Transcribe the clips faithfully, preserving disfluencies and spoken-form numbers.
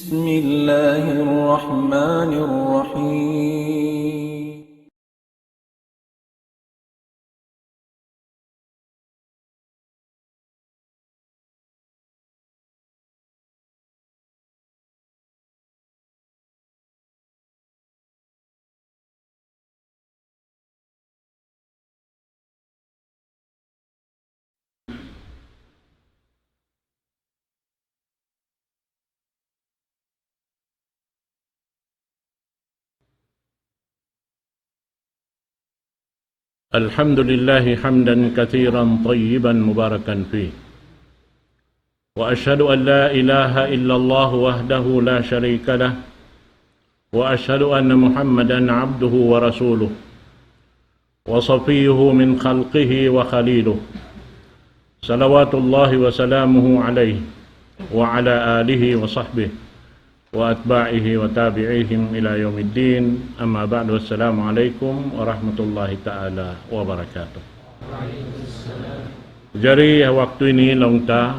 بسم الله الرحمن الرحيم. الحمد لله حمدا كثيرا طيبا مباركا فيه. وأشهد أن لا إله إلا الله وحده لا شريك له، وأشهد أن محمدا عبده ورسوله، وصفيه من خلقه وخليله، صلوات الله وسلامه عليه وعلى آله وصحبه وأتباعه وتابعيهم إلى يوم الدين. أما بعد، والسلام عليكم ورحمة الله تعالى وبركاته. Jari, ha waktu ini laung ta,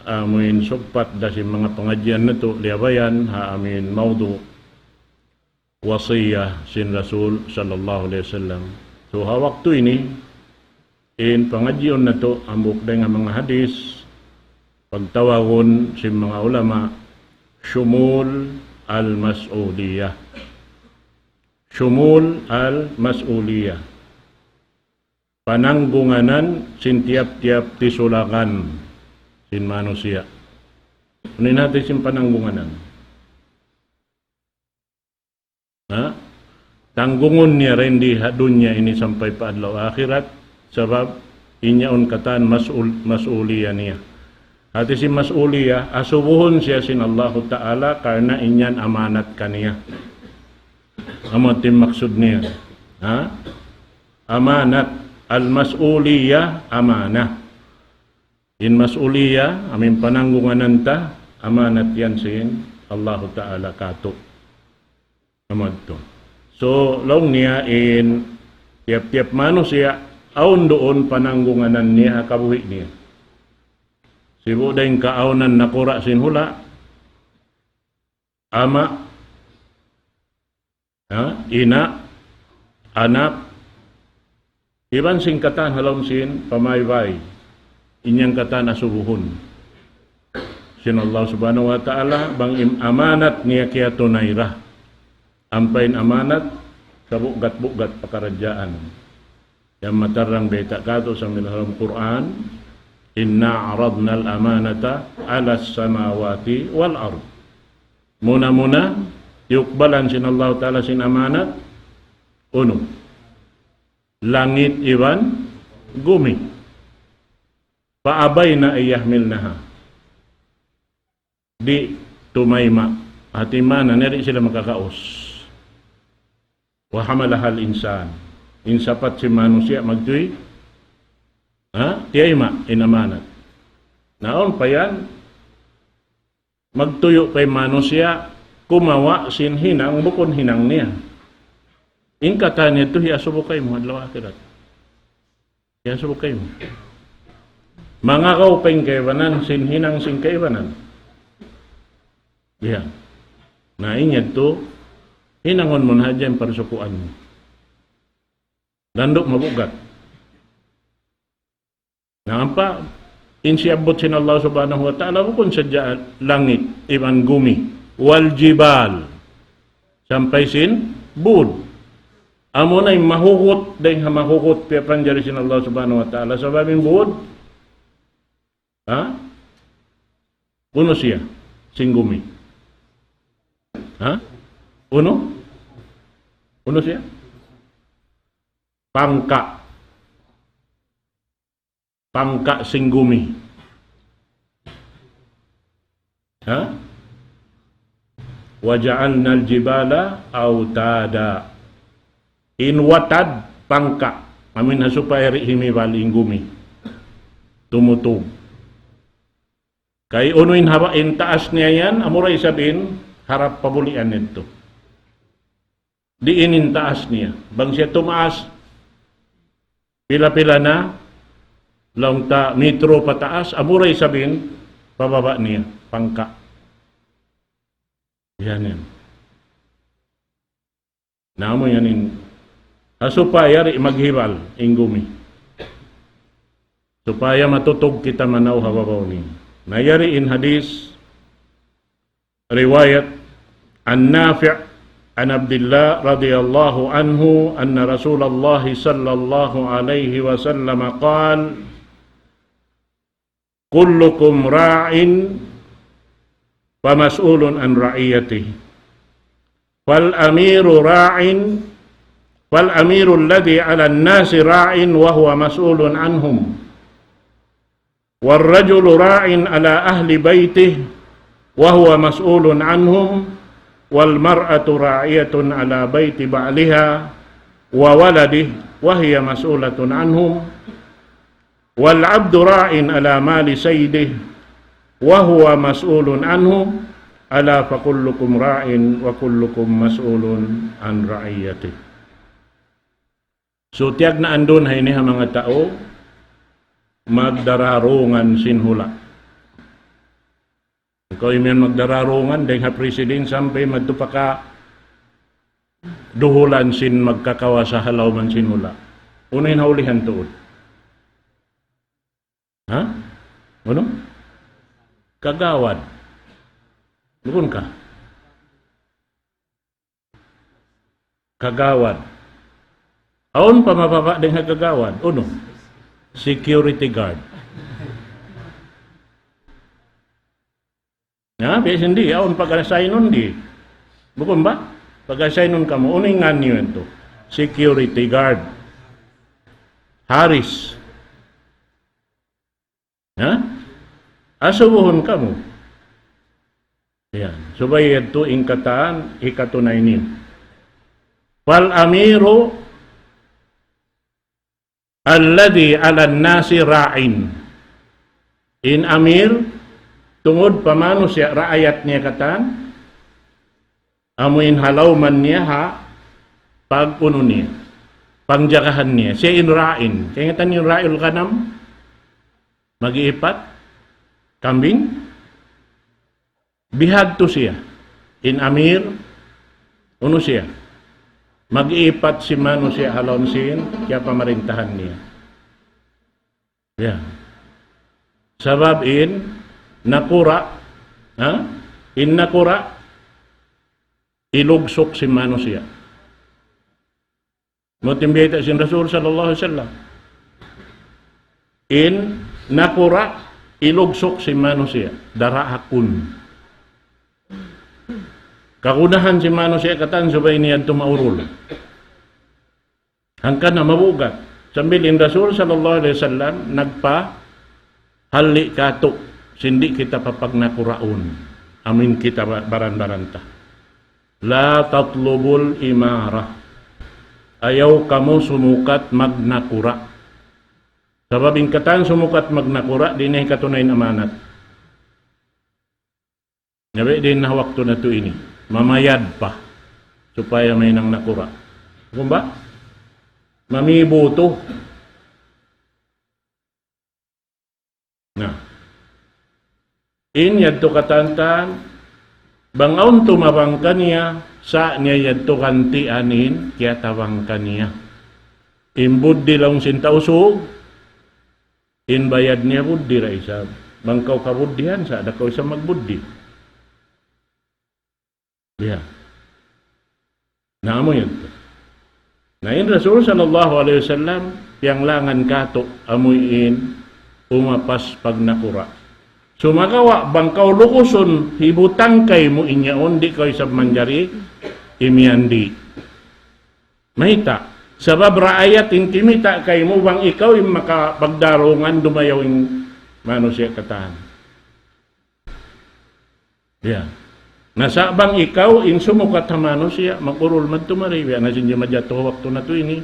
amuin sugpat da sin manga pangadjian natu', liyabayan ha amuin mawdu' wasiyah sin Rasul sallallahu alayhi wasallam. So, ha waktu ini, in pangadjiun natu' hambuuk dayn ha manga hadith, pagtawagun sin manga ulama, shumul al-mas'uliyah. Shumul al-mas'uliyah. Pananggunganan sin tiyap-tiyap tisulakan sin manusiya'. Unu in hati sin pananggunganan? Ha? Tanggungun niya dayn di ha dunya ini sampay pa adlaw akhirat, sabab in yaun katan mas'ul-, mas'uliya niya. Hati sin mas'uliya, asubuhun siya sin Allahu Ta'ala karna' in yan amanat kaniya. Amu in maksud niya. Ha? Amanat. Al-mas'uliya amanah. In mas'uliya, amuin pananggunganan ta, amanat yan sin Allahu Ta'ala katu'. Amu yadtu. So, laung niya in tiyap-tiyap manusiya', awn duun pananggunganan niya ha kabuhi' niya. Sibu' dayn kaawnan nakura' sin hula', ama', ha, ina', anak, iban sin katan ha lawm sin pamaybay, in yan katan asubuhun sin Allah Subhanahu wa Ta'ala, bang in amanat niya kiyatunay ra. Ampa in amanat, kabugat-bugat pakaradjaan. Yan matarang bayta' katu' sambil ha lawm Qur'an, إنا عرضنا الأمانة على السماوات والأرض. Muna-muna, tiyukbalan sin Allahu Ta'ala sin amanat, unu? Langit iban gumi. فأبين أن يحملنها. Di' tumayma'. Hati maana niya di' sila makakaus. وحملها الإنسان. In sapat sin manusiya' magtuy, ha? Tiyayma' in amanat. Na awn pa yan, magtuyu' pa in manusiya', kumawa' sin hinang bukun hinang niya. In katan yadtu hiyasubu kaymu adlaw akhirat. Hiyasubu kaymu. Mangagaw pa in kaibanan, sin hinang sin kaibanan. Biya'. Na in yadtu, hinangun mu na hadja in parsukuan mu. Landu' mabugat. Na ampa, in siyabbut sin Allah Subhanahu wa Ta'ala, bukun sadja langit, iban gumi, والجبال. Sampay sin bud. Amuna in mahugut, dayn ha mahugut piyapanjari sin Allah Subhanahu wa Ta'ala. Sabab in bud, ha? Unu siya, sin gumi. Ha? Unu? Unu siya? Pangka'. Pangka' sin gumi. Ha? وجعلنا الجبال أوتادا. In watad, pangka'. Amuin ha supaya di' himibal in gumi. Tumutug. Kay unu in haba-, in taas niya yan, amura isab in harap pabulian yadtu. Diin in taas niya. Bang siya tumaas, pila-pila na, laung ta metro pataas, amura isab in pababa' niya, pangka'. Yan yan. Na amu yan in. Ha supaya di' maghibal in gumi. Supaya matutug kita manaw ha babaw niya. Na yari in hadith riwayat عن نافع عن عبد الله رضي الله عنه أن رسول الله صلى الله عليه وسلم قال: كلكم راع ومسؤول عن رعيته، فالأمير راع، فالأمير الذي على الناس راع وهو مسؤول عنهم، والرجل راع على أهل بيته وهو مسؤول عنهم، والمرأة راعية على بيت بعلها وولده وهي مسؤولة عنهم، والعبد راع على مال سيده وهو مسؤول عنه، ألا فكلكم راع وكلكم مسؤول عن رعيته. So, tiyagnaan duun ha ini ha manga tau magdararungan sin hula'. Ikaw imiyan magdararungan, dayng ha president sampay madtu pa kaduhulan sin magkakawasa ha lawm sin hula'. Unu in ha ulihan tuud? Ha? Unu? Kagawad. Bukun ka? Kagawad. Awn pa mababa' dayng ha kagawad. Unu? Security guard. Na, biya' sin di, awn pag-assignun di. Bukun ba? Pag-assignun kamu, unu in ngan niyu yan tu? Security guard. Haris. Ha? Asubuhun kamu. Yan. Subay yadtu in katan hikatunay niyu. فالأمير الذي على الناس راع. In amir, tungud pa manusiya', raayat niya katan, amu in ha lawman niya ha pag-unu niya, pangjagahan niya. Siya in ra'in. Kaingatan niyu in ra'il ghanam? Mag-iipat? Kambing? Bihadtu siya. In amir, unu siya? Mag-iipat sin manusiya' ha lawm sin kiyapamarintahan niya. Ya. Sabab in nakura', ha? In nakura', ilugsuk sin manusiya'. Muna in bayta' sin Rasul sallallahu alayhi wasallam. In nakura' ilugsuk sin manusiya', darahakun. Kagunahan sin manusiya' katan subay niya yadtu maurul. Hangkan na mabugat. Sambil in Rasul sallallahu alayhi wasallam nagpahalli' katu', sin di' kita papagnakuraun. Amu in kita ba-, baran-baran ta. لا تطلبوا الإمارة. Ayaw kamu sumukat magnakura'. Sabab in katan sumukat magnakura', di' na hikatunay in amanat. Nabi' di' na waktu natu' ini. Mamayad pa. Supaya mahinang nakura'. Kumba? Mamibutu. Na. In yadtu katan-katan, bang awn tumabang kaniya, sa' niya yadtu gantian in kiyatabang kaniya. In buddi laung sin Tausug, in bayad niya buddi da isab. Bang kaw kabuddihan, sa' da kaw isab magbuddi. Ya. Na amu yadtu. Na in Rasul sallallahu alayhi wasallam, piyanglangan katu', amu in umapas pagnakura'. Sumagawa', bang kaw lukusun, hibutang kaymu in yaun, di' kaw isab manjari, imiyan di'. Mayta'? Sabab raayat in kimita' kaymu, bang ikaw in makapagdarungan dumayaw in manusiya' katan. Ya. Na sa' bang ikaw in sumukat ha manusiya', mag-urul madtu mari, biya' na sin jimajatu waktu natu' ini.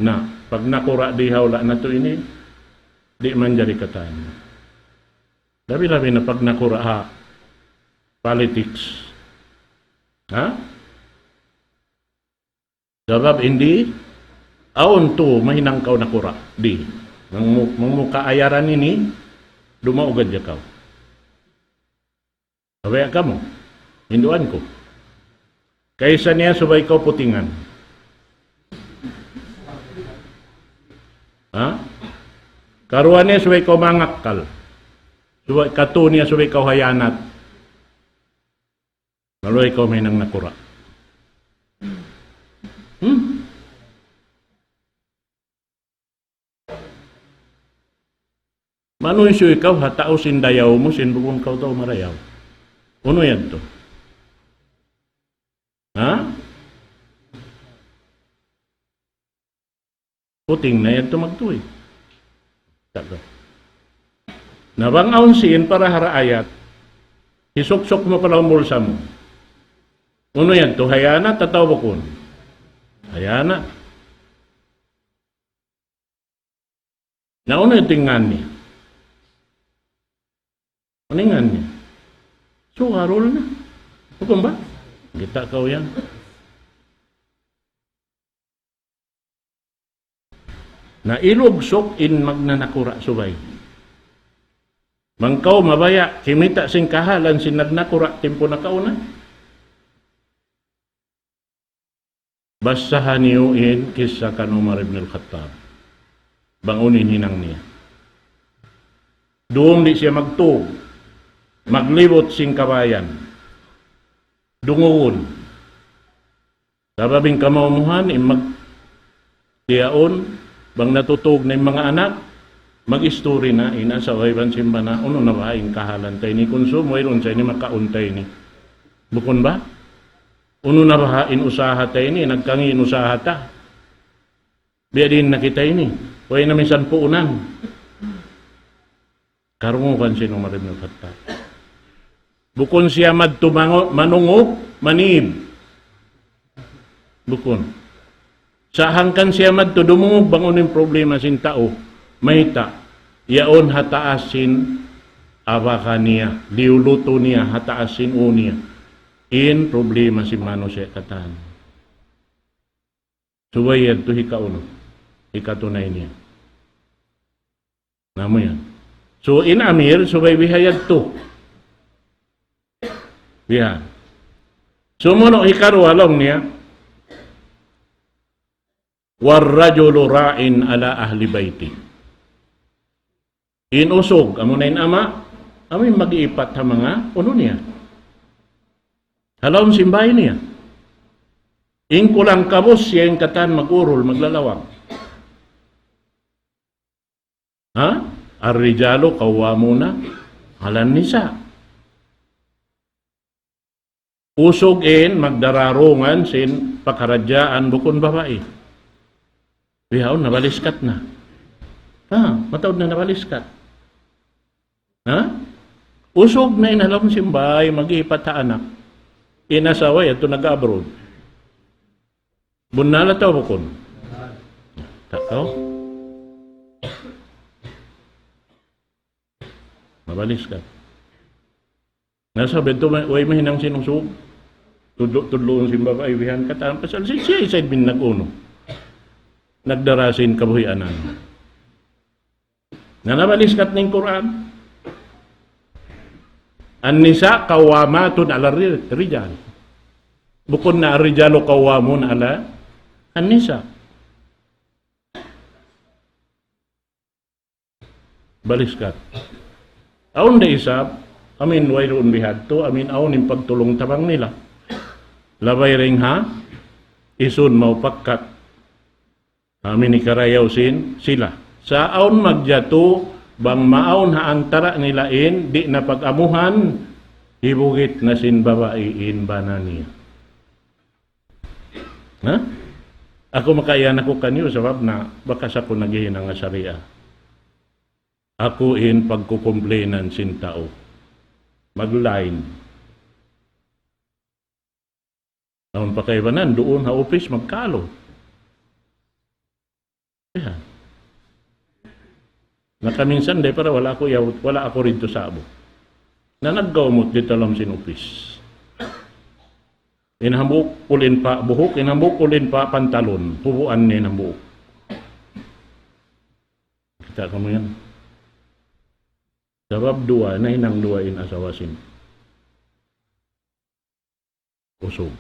Na, pagnakura' di ha hula' natu' ini, di' manjari katan. Labi-labi na pagnakura' ha politics. Ha? Sabab in di, awn tu mahinang kaw nakura'. Di. Mangmu-, mangmuka ayaran ini, dumaug hadja kaw. Abaya kamu. Hinduan ku. Kaysa niya subay kaw putingan. Ha? Karuwa niya subay kaw mangakkal. Subay, katu niya subay kaw hayanat. Maluhay kaw mahinang nakura'. Hmm? Manuysuy kaw ha tau sin dayaw mu, sin bukun kaw tau marayaw. Unu yadtu? Ha? Puting na yadtu magtuy. Taga. Na bang awn sīn para ha raayat, hisuksuk mu pa lawm bulsa mu. Unu yadtu, hayanat atawa bukun? Hayanat. Na unu yadtu in ngān niya? Unu in ngān niya? Sugarol na. Bukun ba? Kita' kaw yan. Na ilugsuk in magnanakura' subay. Bang kaw mabaya' kimita' sin kahalan sin nagnakura' timpu nakauna. Basaha niyu in kissa kan Umar ibn al-Khattab. Bang unu in hinang niya. Dum di' siya magtūg, maglibut sin kabayan. Dungugun. Sabab in kamaumuhan, in mag-, tiyaun, bang natutūg na in manga anak, mag-istori na, in asawa iban sin bana, unu na baha' in kahalan ta ini, kunsum, wayruun sa ini makaun ta ini. Bukun ba? Unu na baha' in usaha ta ini, nagkangi' in usaha ta. Biya' diin na kita ini, way na minsan puunan. Karungugan sin Umar ibn Khattab. Bukun siya madtu mangu-, manungug, manib. Bukun. Sa' hangkan siya madtu dumungug bang unu in problema sin tau. Mayta', yaun ha taas sin abaga niya, liyulutu niya, ha taas sin ū niya. In problema sin manusiya' katan. Subay yadtu hikaunu, hikatunay niya. Namu yan. So, in amir, subay biha yadtu. Biha. Sumunu' hikaruwa laung niya, والرجل راع على أهل بيته. In usug, amuna in ama', amu in mag-iipat ha manga unu niya. Ha lawm sin bāy niya. In kulang kabus, siya in katan mag-urul, maglalawag. Ha? الرجال قوامون على النساء. Usug in magdararungan sin pakaradjaan bukun babai. Bihaun nabaliskat na. Ha, mataud na nabaliskat. Ha? Usug na in ha lawm sin bāy, mag-iipat ha anak. In asawa yadtu nag-abroad. Bunnal atawa bukun? Takaw. Mabaliskat. Na sabab yadtu ma-, way mahinang sin usug. Tudlu'-tudluun sin babai bihan katan. Pasal si-, siya isab in nag-unu. Nagdara sin kabuhianan. Na nabaliskat na in Qur'an. النساء قوامات على الرجال. Bukun na الرجال قوامون على النساء. Baliskat. Awn da isab, amin wayruun bihadtu, amin awn in pagtulung-tabang nila. Labay dayn ha, isun maupakkat. Amin hikarayaw sin sila. Sa' awn magjatu, bang maawn ha antara' nila in, di' na pag-amuhan, hibugit na sin babai in bana niya. Ha? Aku makaiyan aku kaniyu sabab na bakas aku naghihinang ha sariya. Aku in pagkukumplinan sin tau. Mag-line. Awn pa kaibanan, duun ha upis magkalu. Yan. Nakaminsan, daypa ra wala' aku yaw-, wala' aku didtu sa'bu. Na nagkaumut didtu ha lawm sin upis. In hambuuk ulin pa buhuk, in hambuuk ulin pa pantalon. Hubuan niya in hambuuk. Kita' kamu yan. Sabab duwa, nahinang duwa in asawa sin usug.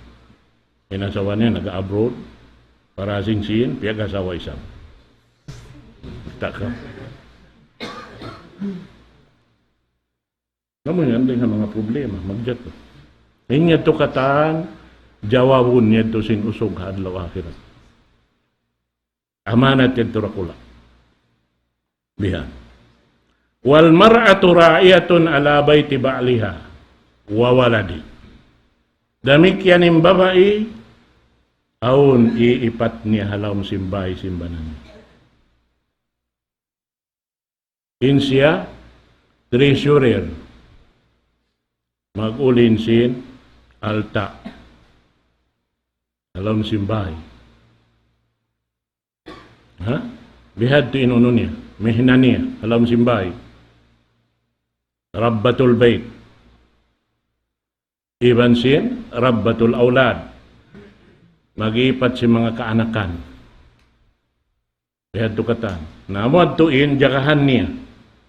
In asawa niya naga-abroad, parasing sin, piyag-asawa isab. Kita' ka. Amu yan dayn ha manga problema, magjatu. In yadtu katan, jawabun yadtu sin usug ha adlaw akhirat. Amanat yadtu dakula'. Bihan. والمرأة راعية على بيت بعلها وولده. Damikkiyan in babai, awn iipat niya ha lawm sin bāy sin bana niya. In siya, treasurer, mag-ulin sin alta' ha lawm sin bāy. Ha? Bihadtu in unu niya, mihna niya, ha lawm sin bāy. Rabbatul bayt. Iban sin rabbatul awlad. Mag-iipat sin manga kaanakan. Bihadtu katan. Na, amu yadtu in jagahan niya.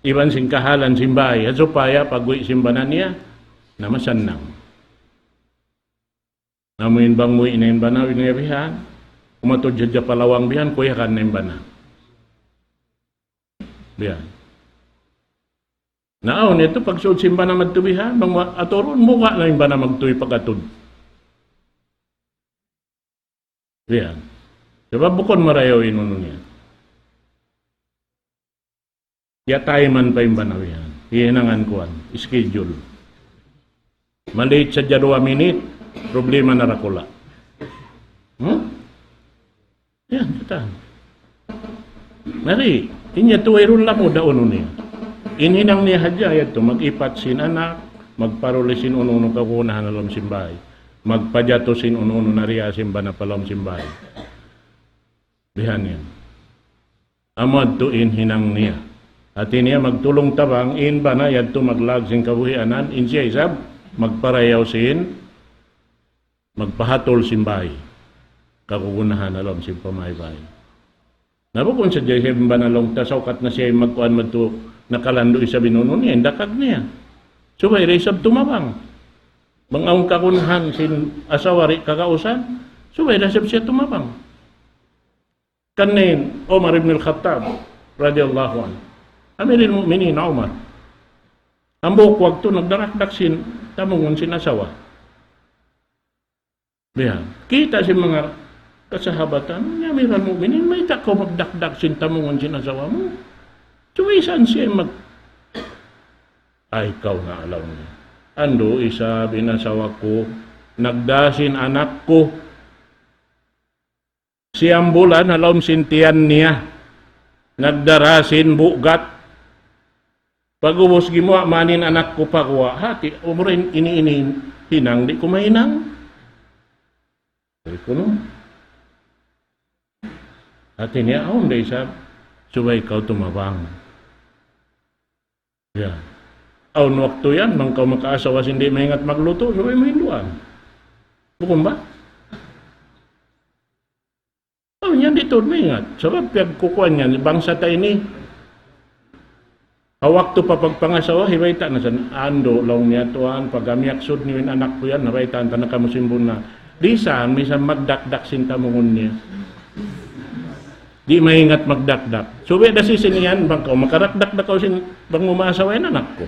Iban sin kahalan sin bāy. Ha supaya pag-uwi' sin bana niya, na masannang. Amu in bang muwi' na in bana niya bihan, umatud hadja pa lawang bihan, kuyagan na in bana. Bihan. Na awn yadtu pagsuud sin bana madtu bihan, bang wa-, aturun, muka na in bana magtuy pag-atud. Bihan. Sabab bukun marayaw in unu niya. Yatayman pa in bana bihan. Hihinangan kuwan, schedule. Malate sadja duwa minit, problema na dakula'. Hmm? Yan, katan. Mari, in yadtu wayruun lamud ha unu niya. In hinang niya hadja yadtu, mag-ipat sin anak, magparuli sin unu-unu kagunahan ha lawm sin bāy. Magpajatu sin unu-unu nariya sin bana pa lawm sin bāy. Bihan yan. Amu yadtu in hinang niya. Hati niya magtulung-tabang, in bana yadtu maglag sin kabuhianan, in siya isab magparayaw sin, magpahatul sin bāy. Kagunahan ha lawm sin pamaybay. Na bukun sadja siya in bana laung ta saukat na siya in magkuan madtu nakalandu' isab in unu niya, in dakag niya. Subay da isab tumabang. Bang awn kagunahan sin asawa di' kagausan, subay da isab siya tumabang. Kan in Umar ibn al-Khattab radiyallahu anhu. Amirul Mu'minin Umar. Hambuuk waktu nagdarakdak sin tamungun sin asawa. Biya'. Kita' sin manga kasahabatan, "Ya Amiral Mu'minin, mayta' kaw magdakdak sin tamungun sin asawa mu? Subay isab siya mag-," "Ay, kaw na," laung niya. "Andu' isab in asawa ku, nagdā sin anak ku. Siyam bulan ha lawm sin tiyan niya, nagdara sin bugat. Pag'ubus gimuwa' man in anak ku pa guwa'. Hati, umur in-, ini, ini, hinang di' ku mahinang." Kunu'. Hati niya, "Awn da isab, subay kaw tumabang." Ya. Awn waktu yan, bang kaw makaasawa sin di' maingat maglutu', subay mu hinduan. Bukun ba? Awn yan di' tuud maingat. Sabab piyagkukuan yan, bangsa ta ini, ha waktu pa pagpangasawa, hibayta' na sa, "Andu'," laung niya, "tuwan, pagga miyaksud niyu in anak ku yan, nabaytaan ta na kamu sin bunnal." Di' sa, misan magdakdak sin tamungun niya. Di' maingat magdakdak. Subay da sin yan, bang kaw makarakdak da kaw sin, bang mu maasawa in anak ku.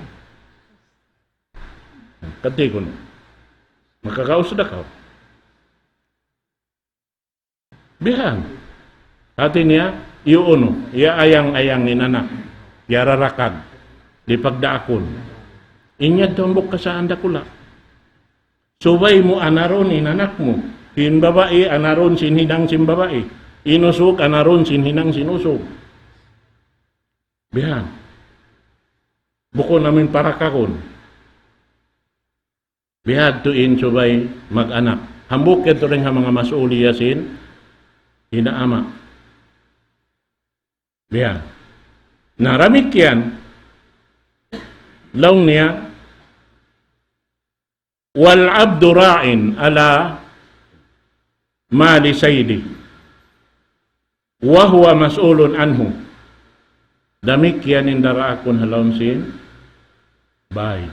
Kati kunu'. Makakaus da kaw. Bihan. Hati niya, iyuunu, iyaayang-ayang in anak. Iyararakag. Di' pagdaakun. In yadtu hambuuk kasaan dakula'. Subay mu anarun in anak mu. In babai anarun sin hinang sin babai. In usug anarun sin hinang sin usug. Bihan. Bukun amu in parakagun. Bihadtu in subay mag-anak. Hambuuk yadtu dayn ha manga mas'uliya sin ina' ama'. Bihan. Na damikkiyan, laung niya, والعبد راع على مال سيده وهو مسؤول عنه. Damikkiyan in daraakun ha lawm sin bāy.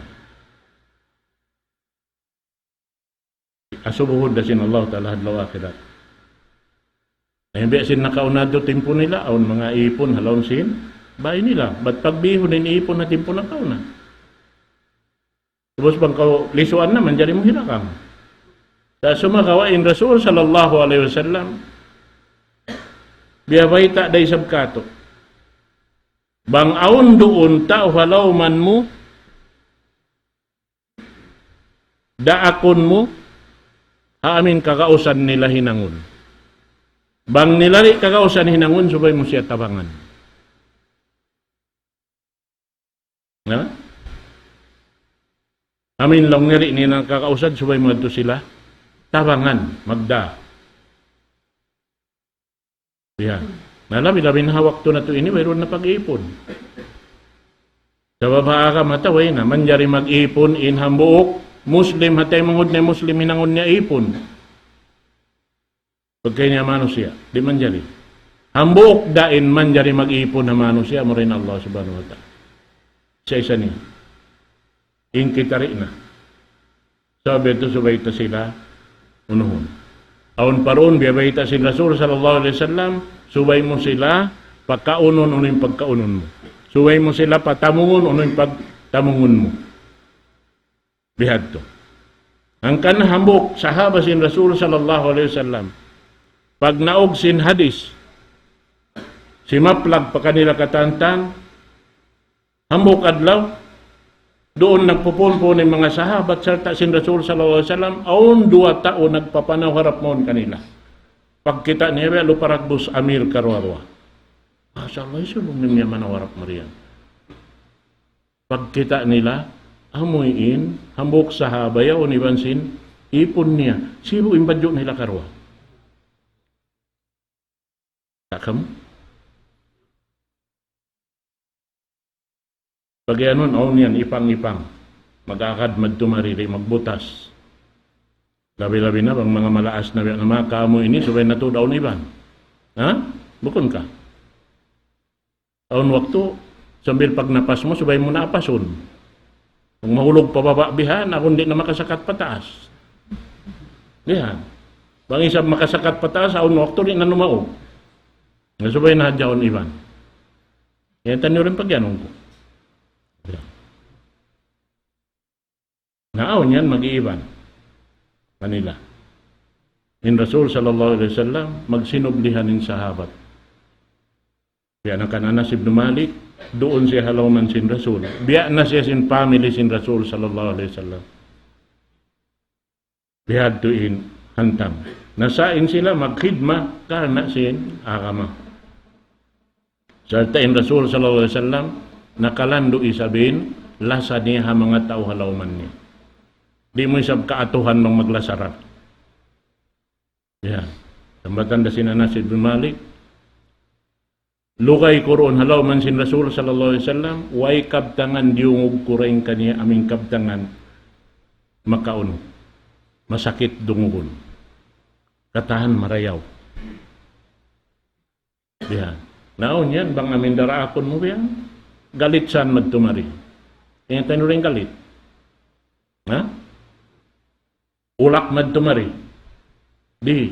Asubuhun da sin Allah Ta'ala ha adlaw akhirat. Ay, biya' sin nakauna yadtu timpu nila, awn manga ipun ha lawm sin bāy nila. Bat pagbihun in ipun ha timpu nakauna. Ubus bang kaw lisuan na, manjari mu hirakang. Sa' sumagawa' in Rasul sallallahu alayhi wasallam, biyabayta' da isab kātu'. Bang awn duun tau ha lawman mu, daakun mu, ha amin kagausan nila hinangun. Bang nila di' kagausan hinangun, subay mu siya tabangan. Na? Amin laung niya di' nila kagausan, subay mu yadtu sila tabangan, magdā. Yan. Na labi-labi na ha waktu natu' ini, wayruun na pag-ipun. Sabab ha agama ta, way na, manjari mag-ipun in hambuuk Muslim, ha taymanghud niya Muslim, hinangun niya ipun. Pagkahi niya manusiya', di' manjari. Hambuuk da in manjari mag-ipun ha manusiya', amura in Allah Subhanahu wa Ta'ala. Sa' isa niya. In kita di' na. Sabab yadtu subay ta sila unuhun. Awn pa duun biyabayta' sin Rasul sallallahu alayhi wasallam, subay mu sila pakaunun unu in pagkaunun mu. Subay mu sila patamungun unu in pagtamungun mu. Bihadtu. Hangkan hambuuk sahaba sin Rasul sallallahu alayhi wasallam, pagnaug sin hadis, simaplag pa kanila katantan, hambuuk adlaw, duun nagpupunpun in manga sahabat sarta' sin Rasul sallallahu alayhi wasallam, awn duwa tau nagpapanaw harap mawn kanila. Pagkita' niya, biya' lupa dagbus amir karuwa-ruwa. Masha Allah, hisiyu laung niya manaw harap mariyan? Pagkita' nila, amuin, hambuuk sahaba yaun iban sin ipun niya. Sibu' in badju' nila karuwa. Sa' kamu? Pag-iyanun, awn yan, ipang-ipang. Mag-agad madtu mari, di' magbutas. Labi-labi na bang manga malaas na biya' na manga kamu ini, subay na tuud awn iban. Ha? Bukun ka? Awn waktu, sambil pagnapas mu, subay mu na apasun. Bang mahulug pa baba' bihan, awn di' na makasakat pataas. Bihan. Bang isab makasakat pataas, awn waktu di' na numaug. Na subay na hadja awn iban. Yan taniyu rin pag-iyanun ku. Na awn yan mag-iiban kanila. In Rasul sallallahu alayhi wasallam, magsinublihan in sahabat. Biya' na kan Anas ibn Malik, duun siya ha lawman sin Rasul. Biya' na siya sin family sin Rasul sallallahu alayhi wasallam. Bihadtu in hantang. Na sa' in sila magkhidma karna' sin agama. Sarta' in Rasul sallallahu alayhi wasallam, nakalandu' isab in lasa niya ha manga tau ha lawman niya. Di' mu isab kaatuhan bang maglasa ra. Ya. Sambatan da sin Anas ibn Malik, lugay ku duun ha lawman sin Rasul sallallahu alayhi wasallam, way kabtangan diyungug ku dayn kaniya amu in kabtangan makaunu. Masakit dungugun. Katan marayaw. Bihan. Na awn yan, bang amu in daraakun mu bihan, galit san madtu mari. Ingatan niyu in galit. Ha? Ulak madtu mari. Di'.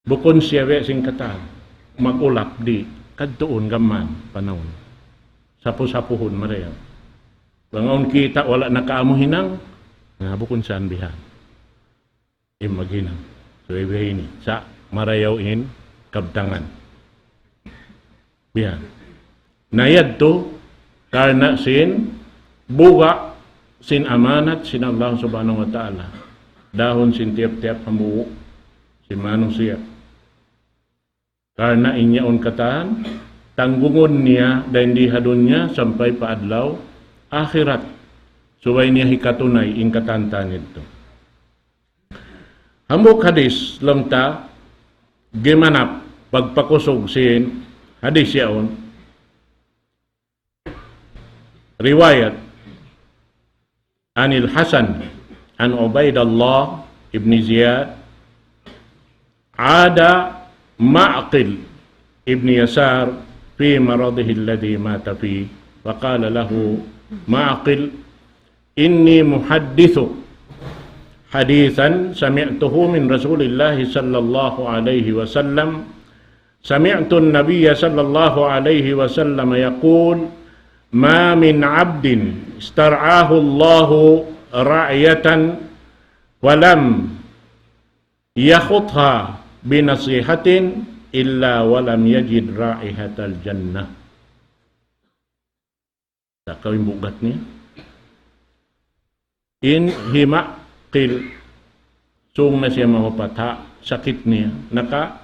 Bukun siya biya' sin katan. Mag-ulak, di'. Kadtuun gam mayan, panawun. Sapu-sapuhun marayaw. Bang awn kita' wala' na kaamu hinang, na bukun san bihan. In maghinang. So, iba ini. Sa' marayaw in kabtangan. Bihan. Na yadtu, karna' sin, buga' sin amanat sin Allah Subhanahu wa Ta'ala. Dahun sin tiyap-tiyap hambuuk sin manusiya'. Karna' in yaun katan, tanggungun niya dayn di ha dunya sampay pa adlaw akhirat. Subay niya hikatunay in katan-katan yadtu. Hambuuk hadis, laung ta, gimanap, pagpakusug sin hadis yaun. Riwayat, عن الحسن عن عبيد الله بن زياد عاد معقل بن يسار في مرضه الذي مات فيه، فقال له معقل: إني محدثك حديثا سمعته من رسول الله صلى الله عليه وسلم. سمعت النبي صلى الله عليه وسلم يقول: ما من عبد استرعاه الله رعية ولم يخطها بنصيحة إلا ولم يجد رائحة الجنة. Sa' kaw in bugat niya. In hima' kil, sung na siya mahupat ha sakit niya. Naka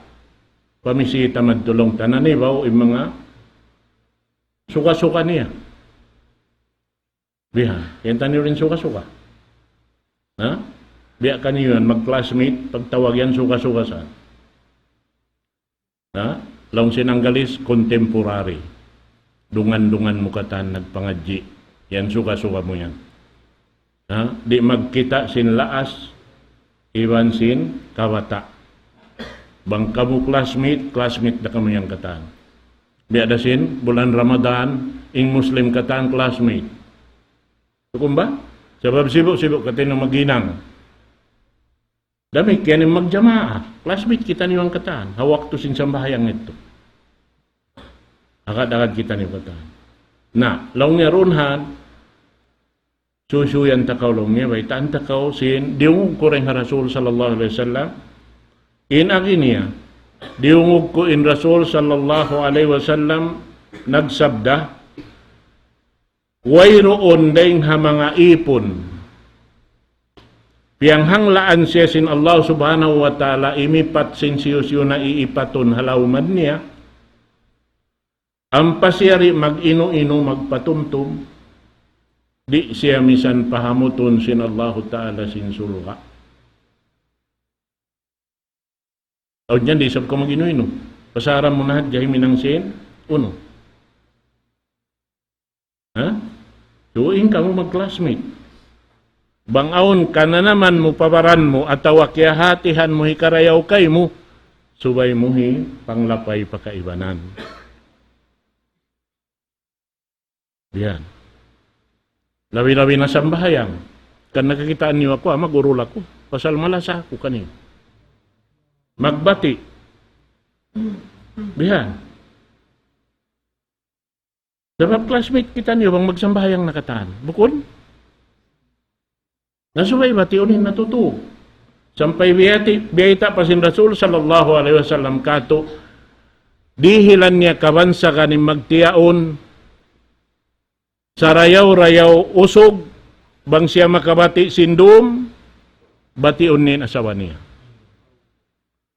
pamisita madtu laung ta, nanibaw in manga suka-suka niya. Biya', yan taniyu in suka-suka. Ha? Biya' kaniyu yan, mag-classmate, pagtawag yan suka-suka sa. Ha? Laung sin Anggalis, contemporary. Dungan-dungan mu katan nagpangadji'. Yan suka-suka mu yan. Ha? Di' magkita' sin laas, iban sin kabata'. Bang kamu classmate, classmate da kamu yan katan. Biya' da sin bulan Ramadan, in Muslim katan classmate. Tukum ba? Sabab sibu'-sibu' katan maghinang. Damikkiyan in magjamaa. Classmate kitaniyu yan katan. Ha waktu sin sambahayang yadtu. Agad-agad kitaniyu katan. Na, laung niya duun han, suysuyan ta kaw laung niya, baytaan ta kaw sin, diyungug ku dayn ha Rasul sallallahu alayhi wasallam. In agi niya, diyungug ku in Rasul sallallahu alayhi wasallam nagsabda, wayruun dayn ha manga ipun piyanghanglaan siya sin Allah Subhanahu wa Ta'ala, imipat sin siyu-siyu na iipatun ha lawman niya, ampa siya di' mag-inu-inu, magpatumtum, di' siya misan pahamutun sin Allahu Ta'ala sin surga'. Awn yan, di' isab kaw mag-inu-inu. Pasaran mu na hadja himinang sin unu. Ha? Duun kamu mag-classmate. Bang awn kananaman mu pa baran mu atawa kiyahatihan mu hikarayaw kaymu, subay mu hipanglapay pa kaibanan. Yan. Labi-labi na sambahayang. Kan nakakitaan niyu aku, ah, mag-urul aku. Pasal malasa aku kaniyu. Magbati'. Bihan. Sabab classmate kitaniyu bang magsambahayang na katan. Bukun? Na subay batiun in natutu'. Sampay biyati-, biyayta' pa sin Rasul sallallahu alayhi wasallam katu', dihilan niya kabansagan in magtiyaun sarayaw-rayaw usug, bang siya makabati' sin dum, batiun niya in asawa niya.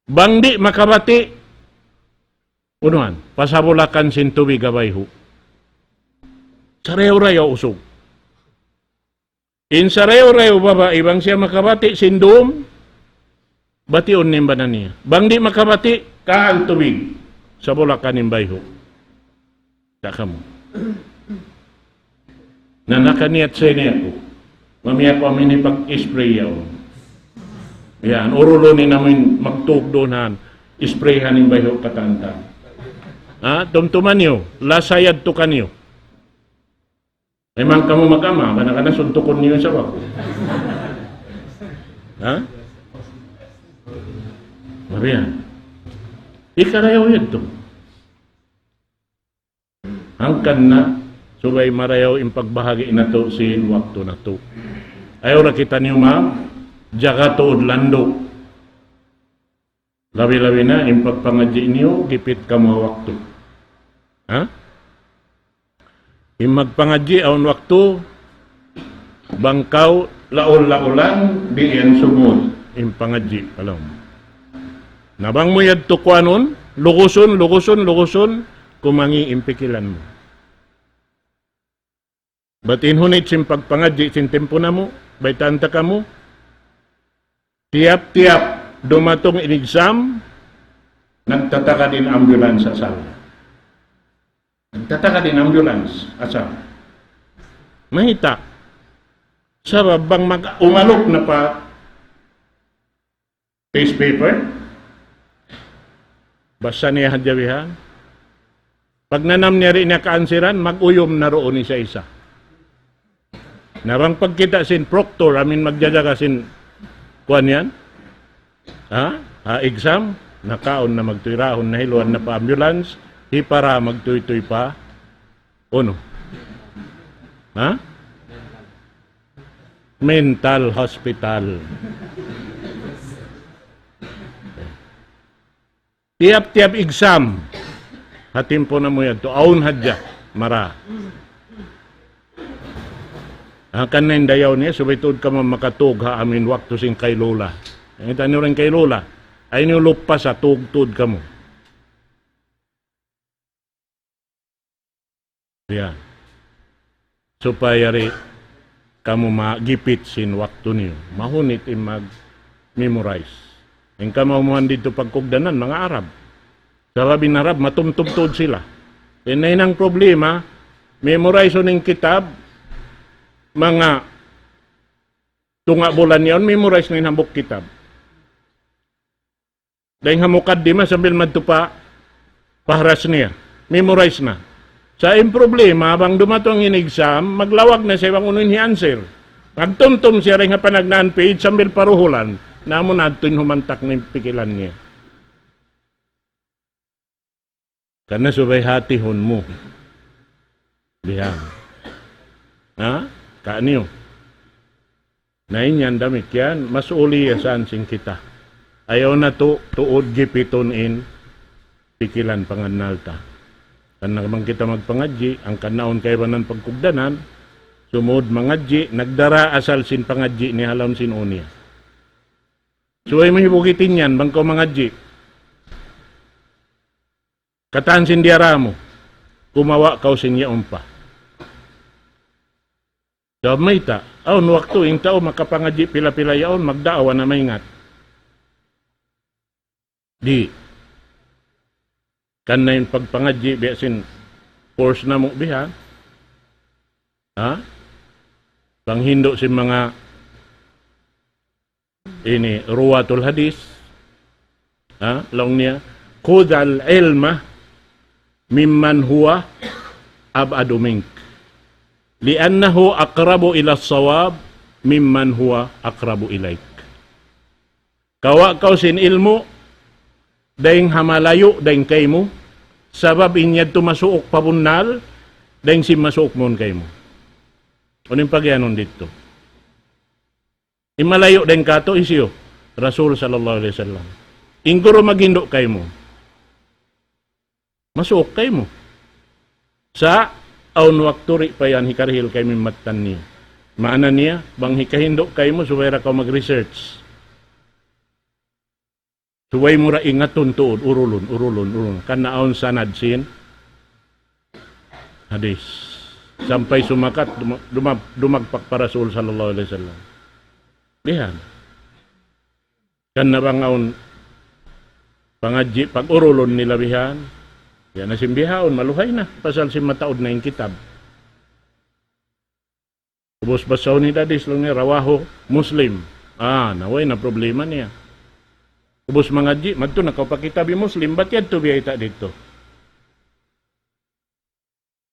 Bang di' makabati', unuhan, pasabulakan sin tubig ha bayhu'. Sarayaw-rayaw usug. In sarayaw-rayaw babai, bang siya makabati' sin dum, batiun niya in bana niya. Bang di' makabati', kaal tubig. Sabulakan in bayhu'. Sa' kamu. Na nakaniyat sa ini aku. Mami aku amin hipag-spray yaun. Yan, urulun in amin magtug duun han. Sprayhan in bayhu' pa tantan. Ha? Tumtuman niyu. Lasa yadtu kaniyu. Memang kamu mag-ama, kana-kana suntukun niyu sa' aku. Ha? Marihan. Hikarayaw yadtu. Hangkan na, subay marayaw in pagbahagi' natu' sin waktu natu'. Ayaw ra kitaniyu magjaga tuud landu'. Labi-labi na, in pagpangadji' niyu, gipit kamu ha waktu. Ha? In magpangadji' awn waktu, bang kaw laul-laulan, di' yan sumud. In pangadji', alam. Na bang mu yadtu kuanun, lugusun, lugusun, lugusun, kumangi' in pikilan mu. Bat in hunit sin pagpangadji' sin timpu namu', baytaan ta kamu, tiyap-tiyap dumatung in exam, nagtatagad in ambulance asal. Nagtatagad in ambulance asal. Mayta'? Sabab bang mag-, umalup na pa test paper, basa niya hadja bihan. Pagnanam niya di' niya kaansiran, mag-uyum na duun isa-isa. Na bang pagkita' sin proctor, amin magjajaga sin Kuwan yan? Ha? Ha exam? Nakaun na magtuy rahun na hiluan na pa ambulance, hipara magtuytuy pa. Unu? Ha? Mental hospital. Tiyap-tiyap exam. Ha timpu namu' yadtu, awn hadja, mara. Hangkan na in dayaw niya, subay tuud kamu makatug ha amin waktu sin kailula. Hangkan niyu in kailula. Ayaw niyu lupa sa tug tuud kamu. Yan. Supaya di' kamu magipit sin waktu niyu. Mahunit in mag-memorize. In kamu umuhan didtu pagkugdanan, manga Arab. Sabab in Arab, matumtum tuud sila. In nahinang problema, memorize in kitab, manga tunga' bulan yaun, memorize na in hambuuk kitab. Dayng ha mukaddima sambil madtu pa pahras niya. Memorize na. Sa' in problema, bang dumatung in exam, maglawag na siya bang unu in hi-answer. Magtumtum siya dayng ha panagnaan page sambil paruhulan. Na amu na adtu in humantak na in pikilan niya. Karna' subay hatihun mu. Bihan. Ha? Kaniyu. Na in yan damikkiyan, mas'uliya san sin kita. Ayaw natu' tuud gipitun in pikilan pangannal ta. Karna' bang kita magpangadji', hangkan na awn kaibanan pagkugdanan, sumud mangadji', nagdara asal sin pangadji' niya ha lawm sin ū niya. Subay mu hibukitin yan, bang kaw mangadji'. Katan sin diyara mu, kumawa' kaw sin yaun pa. Sabab mayta', awn waktu in tau makapangadji' pila-pila yaun, magdaawa na maingat. Di'. Karna' in pagpangadji' biya' sin course namu' bihan. Ha? Panghindu' sin manga ini ruwatul hadith. Ha? Laung niya, خذ العلم ممن هو أبعد منك، لأنه أقرب إلى الصواب ممن هو أقرب إليك. Kawa' kaw sin ilmu' dayng ha malayu' dayng kaymu, sabab in yadtu masuuk pa bunnal dayng sin masuuk mawn kaymu. Unu in pagiyanun didtu? In malayu' dayng katu' hisiyu? Rasul sallallahu alayhi wasallam. In guru maghindu' kaymu, masuuk kaymu. Sa' awn waktu di' pa yan hikarihil kaymu in mattan niya. Maana niya, bang hikahindu' kaymu, subay da kaw mag-research. Subay mu da ingatun tuud, urulun, urulun, urulun. Karna' awn sanad sin hadith. Sampay sumakat, duma-, dumag-, dumagpak pa Rasul sallallahu alayhi wasallam. Bihan. Karna' bang awn pangadji' pag-urulun nila bihan. Yan na sin bihaun, maluhay na. Pasal sin mataud na in kitab. Ubus basahun in hadith laung niya, rawahu Muslim. Ah, na way na problema niya. Ubus mangadji', madtu na kaw pa kitab hi Muslim, bat yadtu biyayta' didtu.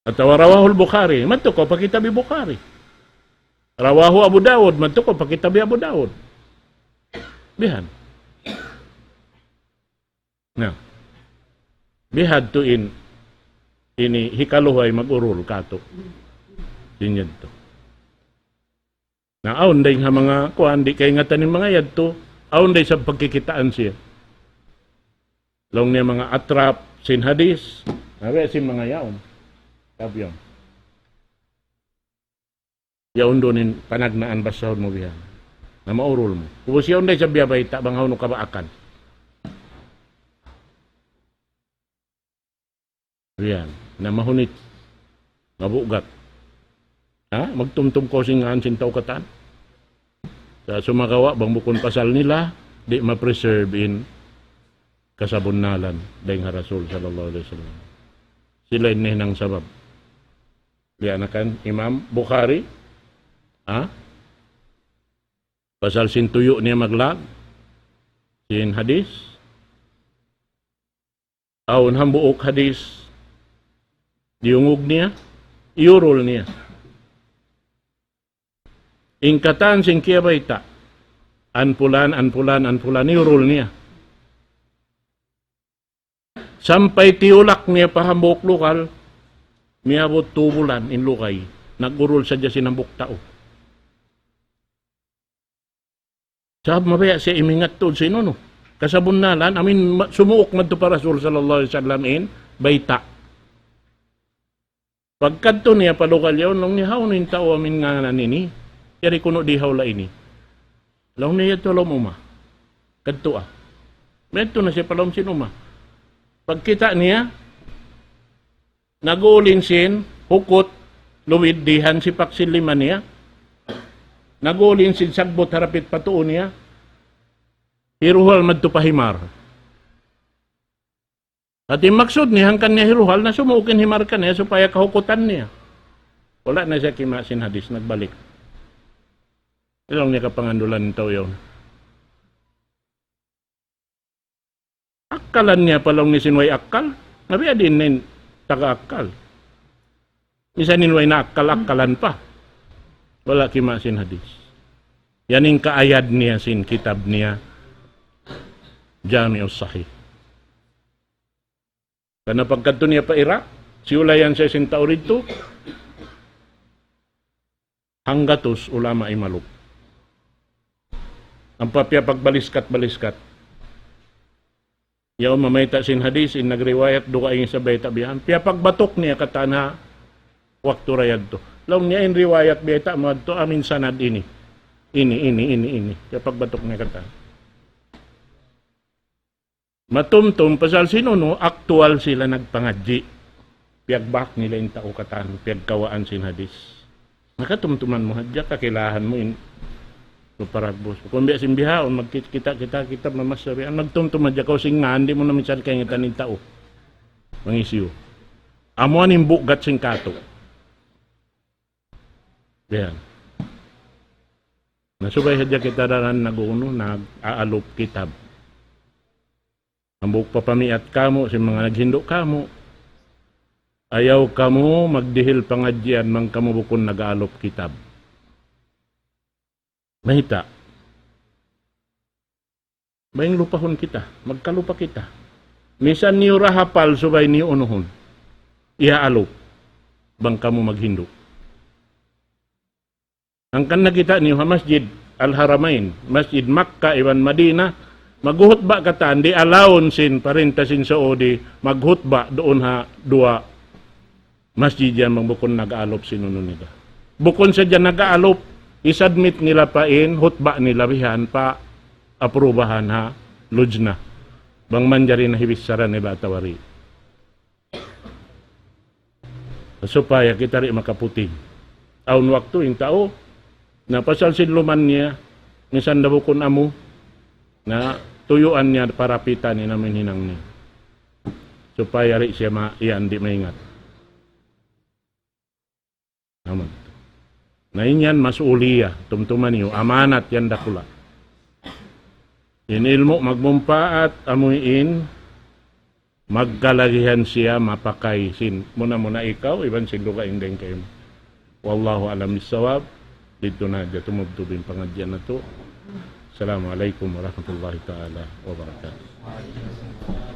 Atawa rawahu al-Bukhari, madtu kaw pa kitab hi Bukhari. Rawahu Abu Dawud, madtu kaw pa kitab hi Abu Dawud. Bihan. Na. Bihadtu in, ini hikaluhay mag-urul katu'. Sin yadtu. Na awn dayng ha manga kuwan, di' kaingatan in manga yadtu, awn da isab pagkikitaan siya. Laung niya manga atrap, sin hadith, na way sin manga yaun. Sabi yan. Yaun duun in panagnaan basahun mu bihan. Na maurul mu. Ubus yaun da isab biya' bayta' bang hawnu kabaakan. Yan. Na mahunit. Mabugat. Ha? Magtumtum kaw sin ngan sin tau katan. Sa' sumagawa' bang bukun pasal nila, di' ma-preserve in kasabunnalan dayn ha Rasul sallallahu alayhi wasallam. Sila in nahinang sabab. Biya' na kan Imam Bukhari, ha? Pasal sin tuyu' niya maglag sin hadith. Awn hambuuk hadith, diyungug niya, iyurul niya. In katan sin kiyabayta', An pulan, an pulan, an pulan, iyurul niya. Sampay tiyulak niya pa hambuuk lukal, miyabut tu bulan in lugay. Nag-urul sadja sin hambuuk tau. Sabab mabaya' siya imingat tuud sin unu. Kasabunnalan, amin ma-, sumuuk madtu pa Rasul sallallahu alayhi wasallam in bayta'. Pagkadtu niya pa lugay yaun, laung niya, "Hawnu in tau amin ngānan ini? Yari kunu' di' hawla ini." Laung niya, "Yadtu ha lawm uma." Kadtu a. Yadtu na siya pa lawm sin uma. Pagkita' niya, nag-uulin sin hukut, luwid dihan sipak sin lima niya. Nag-uulin sin sagbut harapit pa tuu niya. Hiruhal madtu pa himar. Hati maksud niya, hangkan niya hiruhal na sumuuk in himar kaniya supaya kahukutan niya. Wala' na siya kima' sin hadis, nagbalik. Laung niya kapangandulan in tau yaun. Akkalan niya pa, laung niya, sin way akkal. Nabi adin in taga akkal. Misan in way na akkal, akkalan pa. Wala' kima' sin hadis. Yan in kaayad niya sin kitab niya, Jami'us Sahih. Karna' pagkadtu niya pa Iraq, siyulayan siya sin tau didtu, hanggatus ulama imalup. Ampa piyapagbaliskat-baliskat. Yaun mamayta' sin hadis, in nagriwayat, dugaing isab bayta' biya' yan. Piyapagbatuk niya katan ha waktu da yadtu. Laung niya in riwayat bayta' mu yadtu amin sanad ini. Ini, ini, ini, ini. Piyapagbatuk niya katan. Matumtum pasal sin unu, aktual sila nagpangadji'. Piyagbak nila in tau katan, piyagkawaan sin hadis. Makatumtuman mu hadja, kakilahan mu in maparagbus. Kung biya' sin bihaun, magkit-, kita, kita, kita, mamasabihan, magtumtum hadja kaw sin ngān, di' mu na minsan kaingatan in tau. Mangisiyu. Amu yan in bugat sin katu'. Yan. Na subay hadja kita daran nag-unu, nag-aalup kitab. Hambuuk papamiat kamu', sin manga naghindu' kamu'. Ayaw kamu magdihil pangadjian bang kamu bukun nag-aalup kitab. Mayta'? Bang lupahun kita, magkalupa kita. Misan niyu da hapal subay niyu unuhun. Iyaalup. Bang kamu maghindu'. Hangkan nakita' niyu ha Masjid Al-Haramain, Masjid Makkah iban Madinah, maghuhutba katan, di' allowed sin parinta sin Saudi, maghutba duun ha duwa masjid yan bang bukun nag-aalup sin unu nila. Bukun sadja nag-aalup, i-submit nila pa in hutba nila bihan pa aprubahan ha lujna. Bang manjari na hibissara nila atawa di'. Supaya kita di' makaputing. Awn waktu in tau, na pasal sin luman niya, misan da bukun amu, na tuyuan niya parapitan in amu in hinang niya. Supaya di' siya ma-, yan di' maingat. Amun. Na in yan mas'uliyah, tumtuma niyu, amanat yan dakula'. In ilmu' magmumpaat, amu in magkalagihan siya mapakay sin. Muna-muna ikaw, iban sin dugaing dayn kaymu. Wallahu a'lam bissawab. Didtu na hadja tumubtub in pangadjian natu'. Assalamu alaykum warahmatullahi ta'ala wabarakatuh.